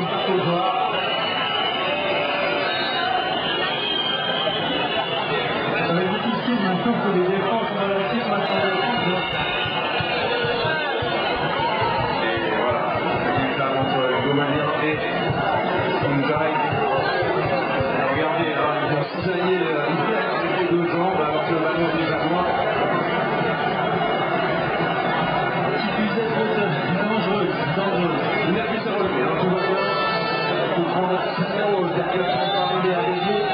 Ça va être difficile maintenant pour les défenses de maintenant. Et voilà, la entre Gomalien et Ndiaye. Regardez, hein, ils ont cisaillé avec les deux jambes alors que le ballon est déjà loin. Petite usette dangereuse, dangereuse. Il a pu se relever, hein, tout va bien. Il faut prendre 0,30 arrivé à Béziers.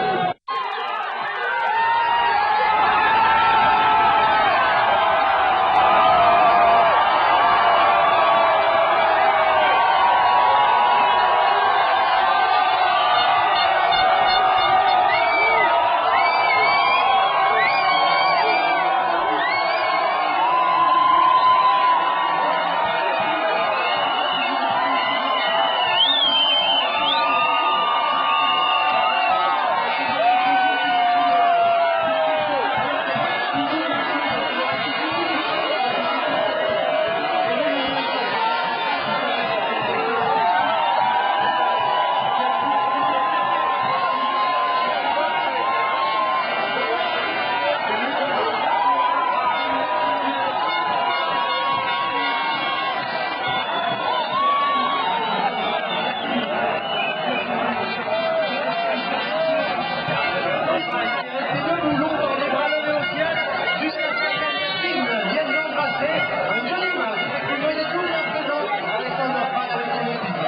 C'est debout longtemps, les bras levés au ciel, jusqu'à ce qu'un film vienne l'embrasser. Une jolie image. Effectivement, il est toujours présent. Alexander Pal avec son équipe.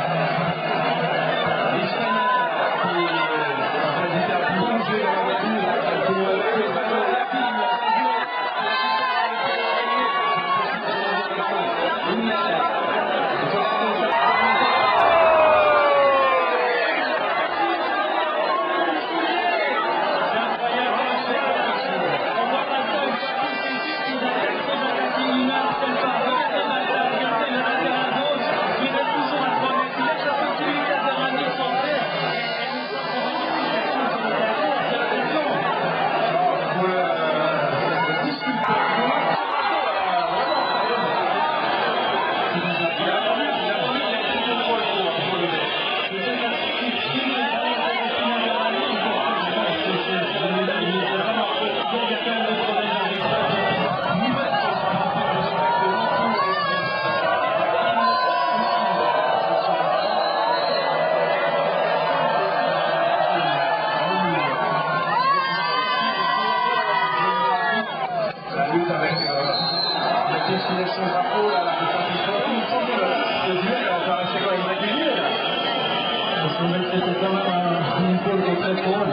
Et Steiner qui est à plonger dans la voiture pour le ballon C'est incroyable, on voit maintenant une fois tous ces qui Regardez le latéral gauche, il reste toujours à 3 mètres. Il laisse la possibilité à Berrani de centrer. Et nous sommes vraiment une action sur le terrain, c'est l'attention. Pour le discuter. Il a attendu, il a attendu, il a été deux fois pour le mettre. La lutte avec la caisse qui laisse son drapeau, là, la il me semble que le duel paraissait quand même régulier. Parce qu'en fait, c'était quand même une épaule qui est très drôle.